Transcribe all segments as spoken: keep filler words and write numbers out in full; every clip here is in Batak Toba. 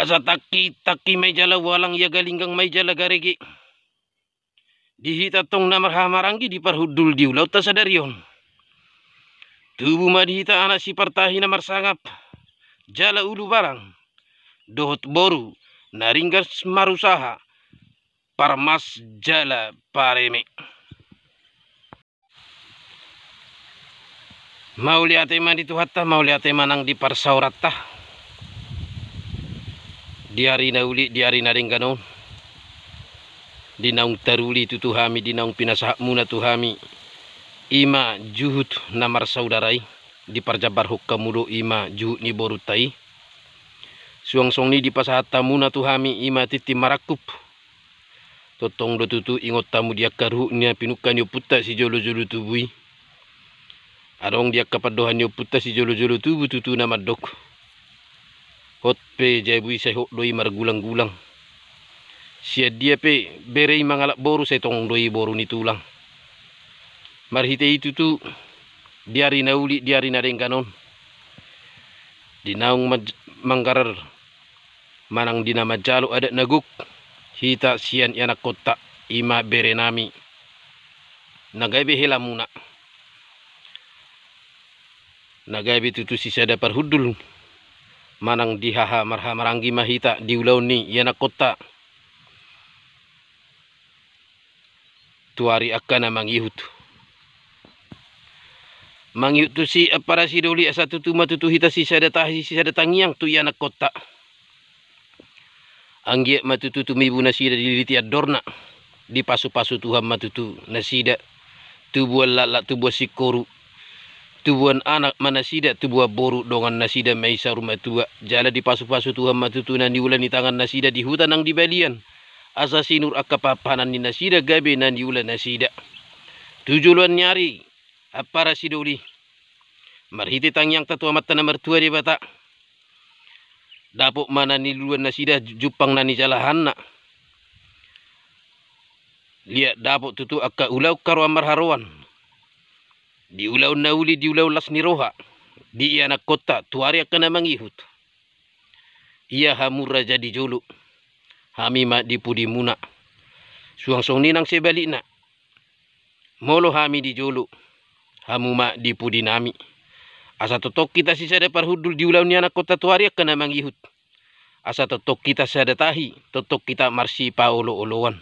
Asa tangki tangki ma i jala ualang, ia galinggang ma i jala garege. Di hita tong na marhahamaranggi di parhundul di ulaonta sadari on, tubu ma di hita anak sipartahi na marsangap jala ulubalang, dohot boru na ringgas marusaha, parmas jala pareme. Mauliate ma di Tuhanta, mauliate ma nang di parsaoranta. Di ari na uli, di ari na denggan on, di naung taruli tutu hami, di naung pinasahatmuna tu hami, i ma juhut na marsaudara i, dipajambarhon hamu do i ma juhut ni borunta i. Suang songon i dipasahat hamuna tu hami i ma tintin marangkup. Tongtong do tutu ingot hamu di angka ruhut na pinungka ni ompunta sijolojolo tubu i. Adong di angka pandohan ni ompunta sijolojolo tubu tutu na mandok, hot pe jabu i sai hot do i margulanggulang. Sian dia pe bere i mangalap boru sai tong do i boru ni tulang. Marhite i tutu di ari na uli, di ari na denggan on, di naung maj-, manggarar manang di na manjalo adat na gok hita sian ianakkonta, i ma berenami na gabe helamuna, na gabe tutu sisada parhundul manang di hahamarhahamaranggi ma hita di ulaon ni ianakkonta tu ari angka na mangihut. Mangihut tusi ampara sidoli, asa tutu ma tutu hita sisada tahi sisada tangiang tu ianakkonta. Anggiat ma tutu tumibu nasida di litian dorna, dipasupasu Tuhan ma tutu nasida, tubuan laklak tubuan singkoru, tubuan anak ma nasida, tubuan boru dongan nasida ma i saur matua, jala dipasupasu Tuhan ma tutu na niula ni tangan nasida di huta nang di balian, asa sinur angka panganan ni nasida gabe na niula nasida. Tu joloan ni ari, ampara sidoli, marhite tangiangta tu Amanta na martua Debata, dapot ma na niluluan nasida jumpang na nijalahanna. Liat dapot tutu angka ulaon haroan marharoan di ulaon na uli, di ulaon las ni roha, di ianakkonta tu ari angka na mangihut. Ia hamu raja di jolo, hami ma di pudimuna. Suang songon i nang sebalikna, molo hami di jolo, hamu ma di pudinami. Asa tongtong hita sisada parhundul di ulaon ni anakkonta tu ari angka na mangihut. Asa tongtong hita sada tahi, tongtong hita marsipaolooloan.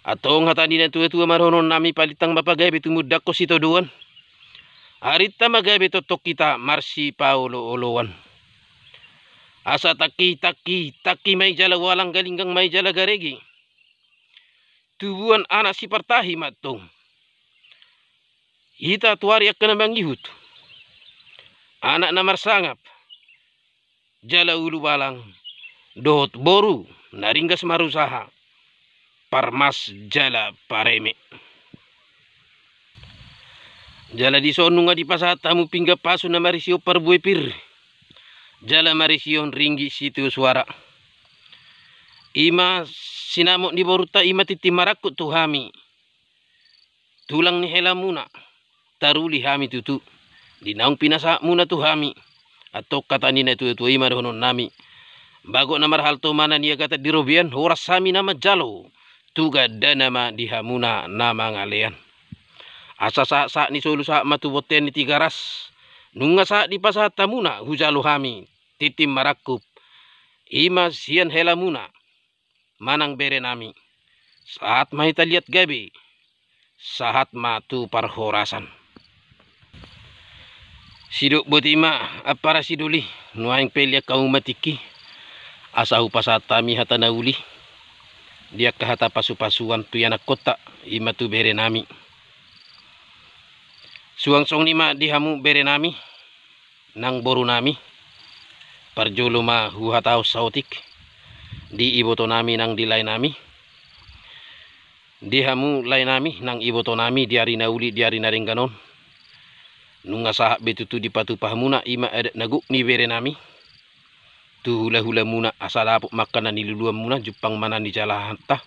Antong hata ni natuatua ma dohononnami, palintang ma pagabe tumundalhon sitadoan. Arinta ma gabe tongtong hita marsipaolooloan. Asa tangki tangki tangki ma i jala ualang, galinggang ma i jala garege. Tubuan anak sipartahi ma antong hita tu ari angka na mangihut, anak na marsangap jala ulubalang, dohot boru na ringgas marusaha, parmas jala pareme. Jala dison nunga dipasahat hamu pinggan pasu na marisihon parbue pir jala marisihon ringgit sitio suara. I ma sinamot ni borunta, i ma tintin marangkup tu hami, tulang ni helamuna. Taruli hami tutu di naung pinasahatmuna tu hami. Antong hata ni natuatua i ma dohononnami: Bagot na marhalto ma na niagatan di robean, horas hami na manjalo, tu gandana ma di hamuna na mangalean. Asa sahatsahat ni solu sahat ma tu bontean ni Tigaras. Nunga sahat dipasahat hamuna, hujalo hami tintin marangkup, i ma sian helamuna manang berenami. Sahat ma hita liat gabe, sahat ma tu parhorasan. Sidok boti ma ampara sidoli, nuaeng pe liat hamu ma tingki, asa hupasahat hami hata na uli di angka hata pasupasuan tu ianakkonta, i ma tu berenami. Suang songon i ma di hamu berenami nang borunami. Parjolo ma huhatahon saotik di ibotonami nang di laenami. Di hamu laenami nang ibotonami, di ari na uli, di ari na denggan on, nunga sahat be tutu dipatupa hamuna i ma adat na gok ni berenami tu hulahulamuna, asa dapot ma angka na niluluanmuna jumpang ma na nijalahanta.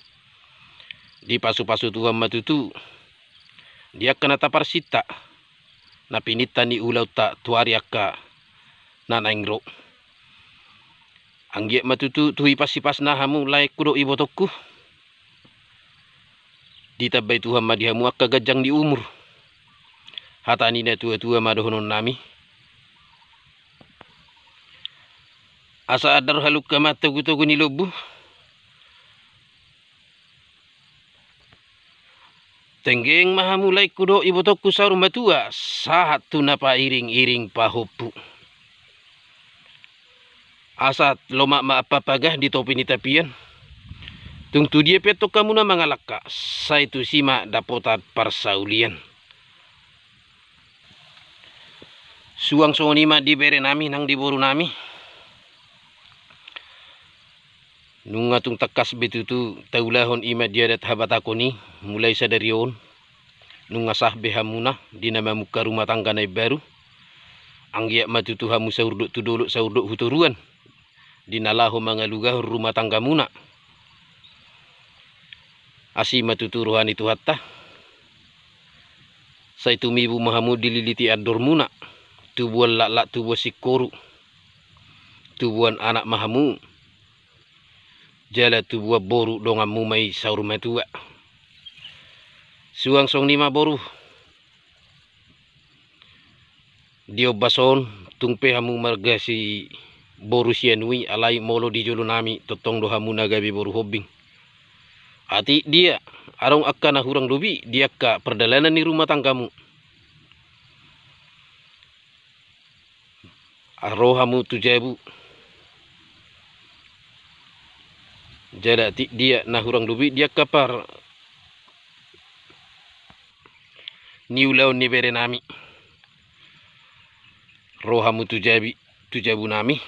Dipasupasu Tuhan ma tutu di angka na taparsinta, na pininta ni ulaonta tu ari angka na naeng ro. Anggiat ma tutu tu hipas-hipasna hamu laengku dohot ibotongku, ditambai Tuhan ma di hamu angka ganjang ni umur. Hata ni na tua-tua ma dohonon nami. Asa andar halungka ma togu-togu ni lombu. Tenggeng ma hamu laengku dohot ibotongku saur matua, sahat tu na pairing-iring pahompu. Asa lomak ma ampapaga di topi ni tapian. Tung tu dia pe antong hamuna mangalangka, sai tusi ma dapotan parsaulian. Suang songon i ma di bere nami nang di boru nami. Nunga tung tangkas be tutu taulahon i ma di adat habatahon i, mulai sadari on nunga sah be hamuna di na mamungka rumah tangga na imbaru. Anggiat ma tutu hamu saurdot tu dolok, saurdot tu toruan di na laho mangalugahon rumah tanggamuna. Asi ma tutu roha ni Tuhanta. Sai tumibu ma hamu dililiti andormuna. Tubuan laklak, tubuan singkoru, tubuan anak ma hamu. Jala tubuan boru donganmu ma i saur matua. Suang songon i ma boru. Di ombas on, tung pe hamu marga si boru si anu i, alai molo di jolo nami tongtong do hamu na gabe boru Hombing. Atik dia adong angka na hurang lobi di angka pardalanan ni rumah tanggamu, ro hamu tu jabu. Jala atik dia na hurang lobi di angka par niulaon ni bere nami, ro hamu tu jabi, tu jabu nami,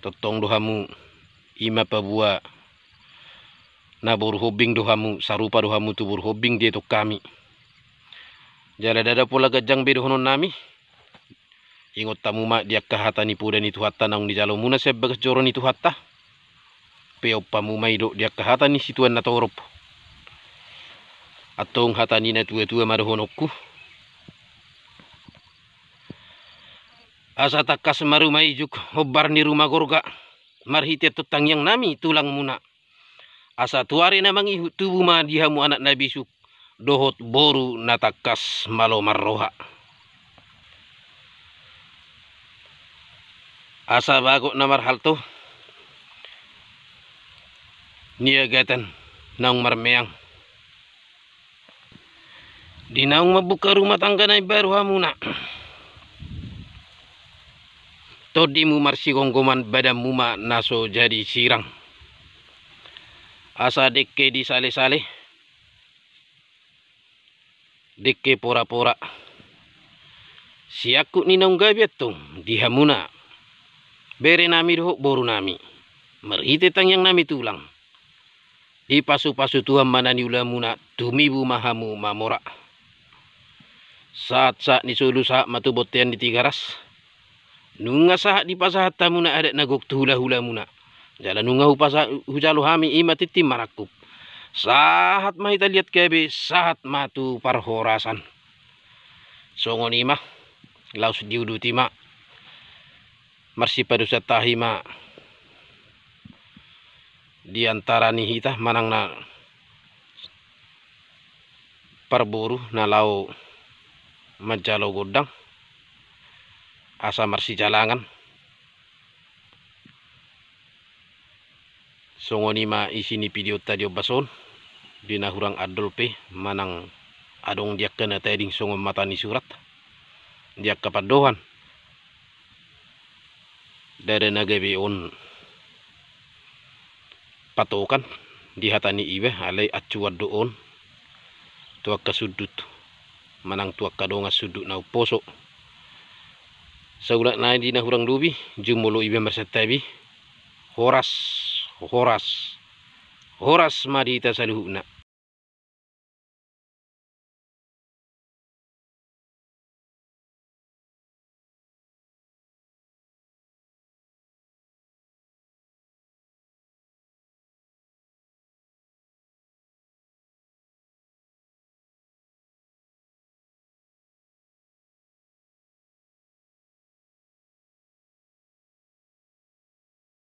tongtong do hamu i ma paboa na boru Hombing do hamu, sarupa do hamu tu boru Hombing dietong hami. Jala ndada pola ganjang be dohonon nami. Ingot hamu ma di angka hata ni poda ni Tuhanta naung nijalomuna sian bagas joro ni Tuhanta. Peop hamu ma i dohot di angka hata ni situan na torop. Antong hata ni na tua-tua ma dohononku. Asa tangkas ma ruma ijuk hombar ni ruma gorga marhite antong tangiang nami tulangmuna. Asa tu ari na mangihut tubu ma di hamu anak na bisuk dohot boru na tangkas malo marroha. Asa bagot na marhalto niagatan naung marmeang di naung mambuka rumah tangga na imbaru hamuna. Tondimu marsigomgoman, badanmu ma na so jadi sirang. Asa dengke di sale-sale, dengke pora-pora. Siangkup ni naung gabe antong di hamuna bere nami dohot boru nami, marhite tangiang nami tulang, dipasu-pasu Tuhan ma na niulamuna, tumibu ma hamu mamora. Sahat-sahat ni solu sahat ma tu bontean ni Tigaras. Nunga sahat dipasahat hamuna adat na gok tu hula-hulamuna. Jala nunga hupasa-, hujalo hami i ma tintin marangkup. Sahat ma hita liat gabe, sahat ma tu parhorasan. Songon i ma, laos diuduti ma. Marsipadosan tahi ma di antara ni hita manang na parboru na laho manjalo gondang asa marsijalangan. Songon i ma isi ni videonta di ombas on, di na hurang andol pe manang adong di angka na tading songon mata ni surat, di angka pandohan. Ndada na gabe on patokan di hata ni iba, alai acuan do on tu angka sundut manang tu angka dongan sundut na umposo. Saulak nai di na hurang lobi, jumolo iba marsantabi. Horas, horas, horas ma di hita saluhutna.